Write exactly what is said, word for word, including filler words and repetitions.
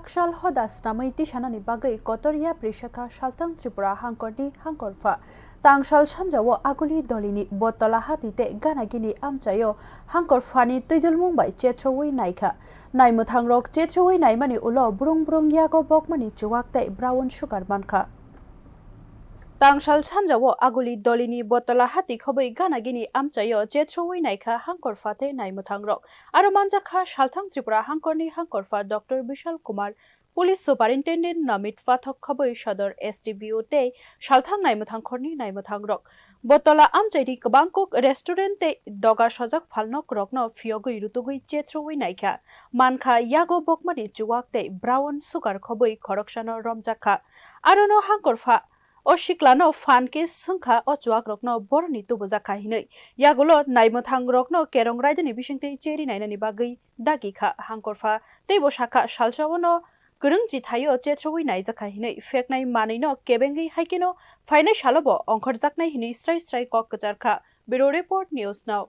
Tangsal hoda snamwi tisanani bagwi kotor yapri sakha salthang Tripura hangkorni hangkorpha. Tangsal sanjao Aguli Dolini Botola hati tei Ganagini amchaio hangkorphani twidulmung bai chethrwi naikha. Naimwthangrok chethrwi naimani ulo brung brung yago bokmani chuwak tei brown sugar mankha. Tangsal sanjao Aguli Dolini Botola hati khobwi Ganagini amchaio chethrwi naikha hangkorpha tei naimwthangrok. Aro manjakha salthang Tripura hangkorni hangkorpha Doctor Bishal Kumar, Police Superintendent Namit Pathak khobwi Sodor S D P O tei salthang naimwthang khorni naimwthangrok. Botola amchaini kwbang kok restaurant tei doga sojak phalnokrokno phiyogwi rutugwi chethrwi naikha. Mankha yago bokmani chuwak tei brown sugar khobwi khoroksano romjakha. Arono hangkorpha o siklano phan khe swngkha o chuwakrokno boroni tubujakha hinwi. Yagulo naimwthangrokno kerong raidani bisingtwi cheri nainani bagwi dagikha hangkorpha. Teibo sakha salsaono kwrwng chithaio chethrwi naijakha hinwi, pheknai manwino kebengwi haikheno phainai salobo ongkhorjaknai hinwi srai srai kok kwcharkha. Bureau Report, News Now.